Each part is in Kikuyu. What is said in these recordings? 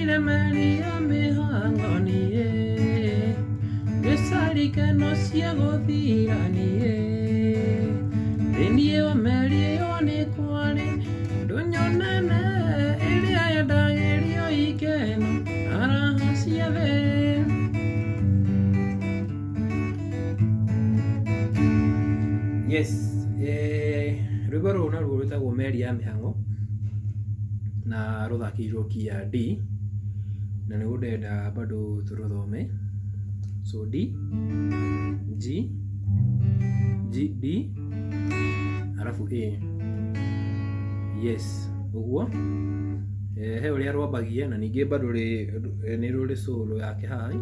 Ndaingĩrire meri ya mĩhango niĩ, ngĩcaria ikeno cia gũthira niĩ. Thĩinĩ wa meri ĩyo nĩ kwarĩ ndũnyũ nene ĩrĩa yendagĩrio ikeno na raha cia thĩ. Yes, rwĩmbo rũrũ naruo rwĩtagwo Meri ya Mĩhang'o na rũthakĩirwo key ya D na nĩguo ndĩrenda bado tũrũthome. So D, G, G, D arabu A. Yes, ũguo. He ũrĩa rwambagia na ningĩ bado nĩ rũrĩ solo yake haha.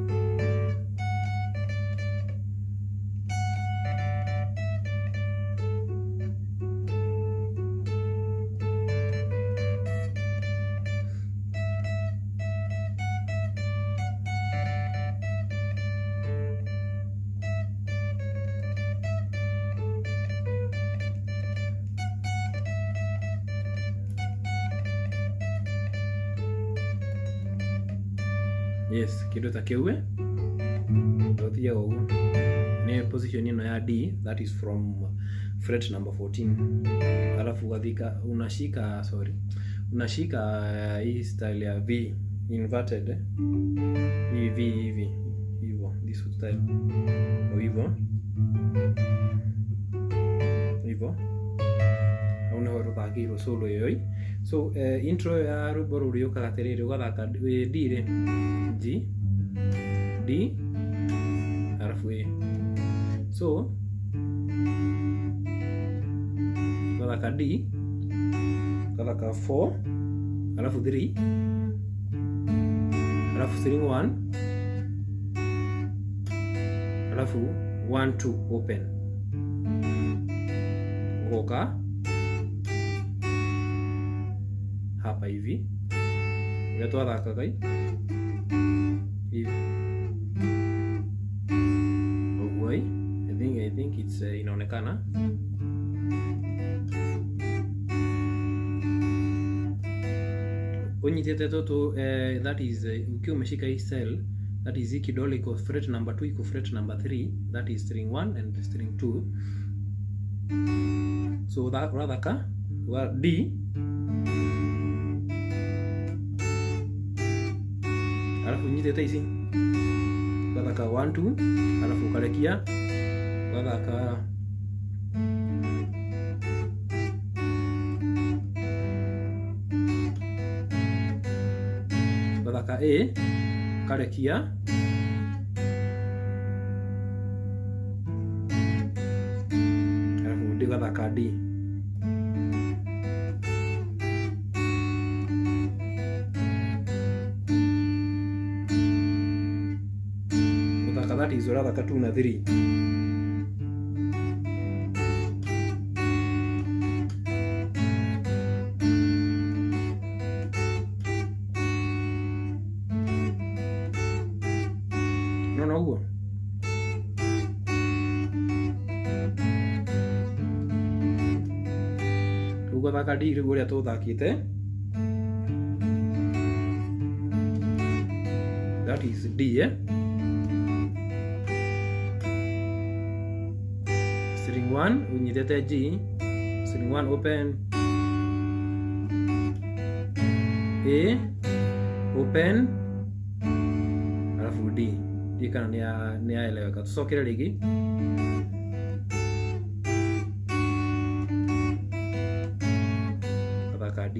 Yes, kĩndũ ta kĩu ũthiaga ũguo nĩ position ĩno ya D, that is from fret number 14, alafu ugathika unashika, sorry, unashika hii style ya V inverted, eh? Hii V hivi hivyo, this style hivyo hivyo, hau niho rũthakĩirwo solo ĩyo. So intro ya rwĩmbo rũrũ yũkaga atĩrĩrĩ, ũgathaka D rĩ, G, D arabu A. So ũgathaka D, ũgathaka 4 arabu 3 arabu string 1 arabu 1 2 open, ũgoka hapa hivi ũrĩa twathakaga hivi ũguo. I think it's inaonekana. Unyitĩte tũtũ, that is, ukiwa umeshika hii cell, that is hii kidole iko fret number 2, iko fret number 3, that is string 1 and string 2. So ũrathaka D alafu nyitĩte ici ũgathaka 1 2 alafu ũkarekia ũgathaka ũgathaka A, ũkarekia alafu D, ũgathaka D. Ũgathaka, that is, ũrathaka 2 na 3. Nona ũguo rĩu ũgathaka D rĩu ũrĩa tũthakĩte, that is D, eh? String 1 ũnyitĩte G, string 1 open, A open alafu D. D kana nĩ yaeleweka? Tũcokere rĩngĩ. Gathaka D,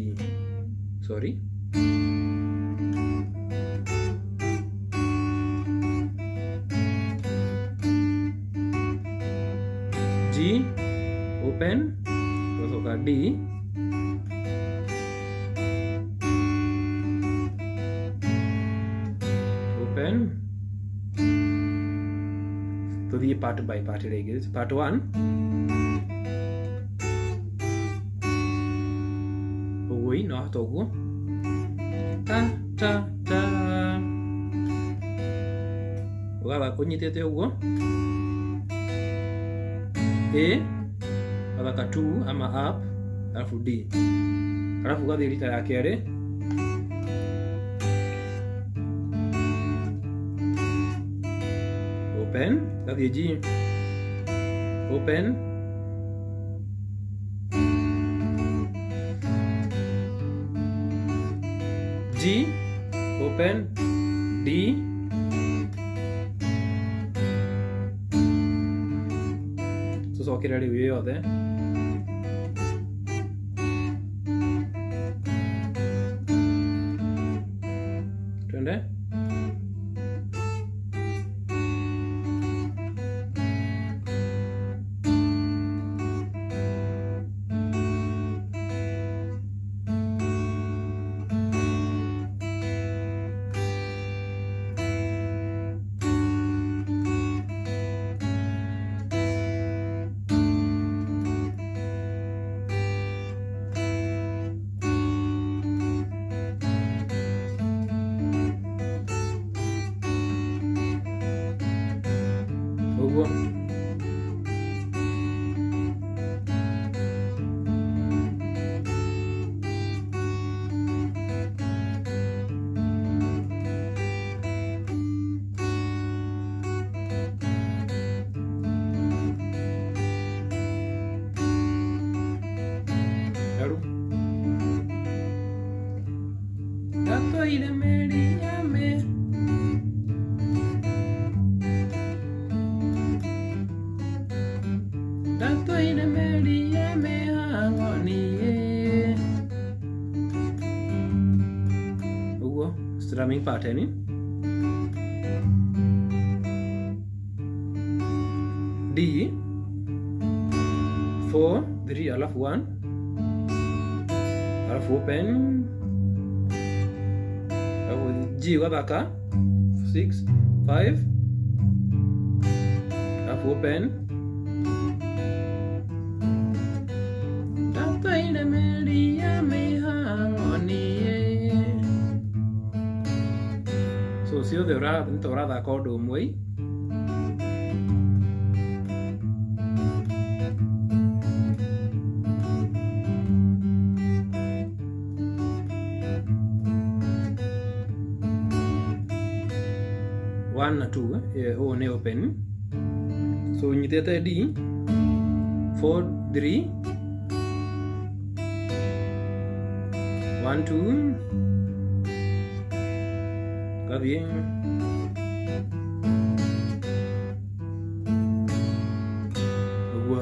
sorry, G open, gacoka D, open. Tuthiĩ part by part rĩngĩ. Part 1 ũguo no hota ũguo, ta ta ta, ũgathaka ũnyitĩte ũguo A, ũgathaka 2 ama up alafu D, alafu ũgathiĩ rita ya kerĩ. Open, gathiĩ G, open, G, open, D, tũcokere rĩu yothe. Twende. Ũguo. Rĩu ndatwaire meri ya me ndatwaire meri ya mĩhang'o niĩ. Ũguo strumming pattern. D 4 3 alafu 1 alafu open, alafu G ũgathaka 6 5 alafu open. Ndatwaire meri ya mĩhang'o niĩ. So ciothe nĩ ta ũrathaka ũndũ ũmwe. One na two, ũũ nĩ open. So ũnyitĩte D 4 3 1 2 gathiĩ ũguo.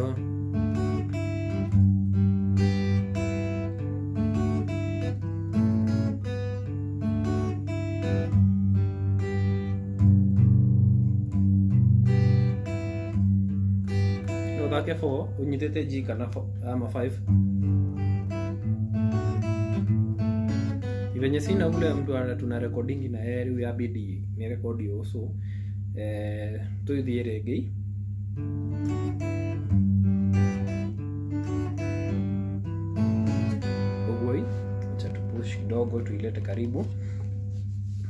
No ũthake 4 ũnyitĩte G kana ama 5. Venye sina ule mtu tuna recording na yeye rĩu yabidi ni record also tũthiĩ rĩngĩ. Ũguo, acha tupush kidogo tuilete karibu.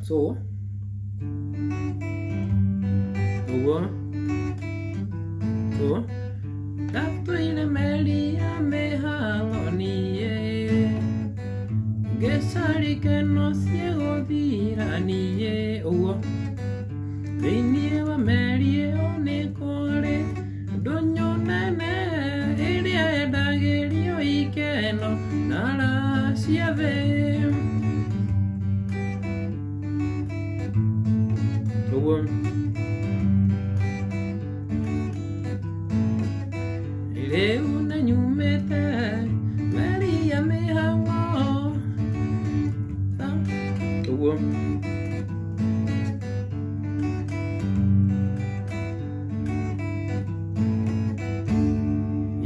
So ũguo, so ndatwaire meri ya mĩhang'o niĩ ngĩcarikeno ciĩgũthira niĩ. Ũguo thĩinĩ wa meri ĩyo nĩ kũrĩ ndũnyũ nene ĩrĩa yendagĩrio ikeno na raha cia thĩ. Ũguo rĩu nĩnyumĩte meri ya mĩhang'o. Ũguo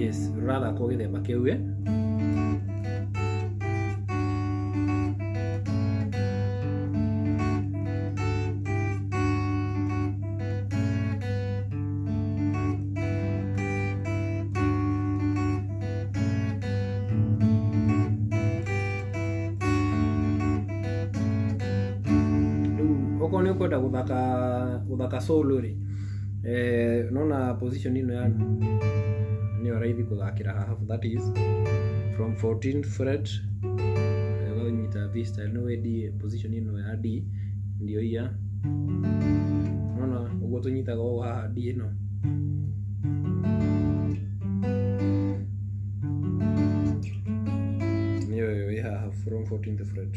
yes, ũrathakwo gĩthemba kĩu. Okorwo nĩ ũkwenda gũthaka solo rĩ, nona position ĩno ya nĩyo raithi gũthakĩra haha, that is from 14th fret ũganyita V style, no D position ĩno ya D ndio iya Nona ũguo tũnyitaga ũũ haha D ĩno. Nĩ ũyũ wĩ haha from 14th fret.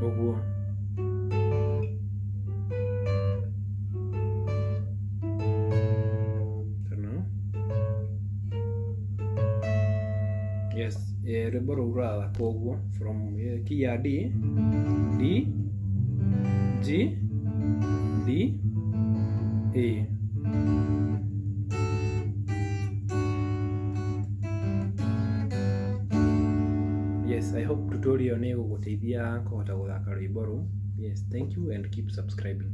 Ũguo. Kana yes, rwĩmbo rũu rũrathakwo ũguo from key ya D, D, G, D, A. Yes, I hope tutorial nĩ ĩgũgũteithia kũhota gũthaka rwĩmbo rũu. Yes, thank you and keep subscribing.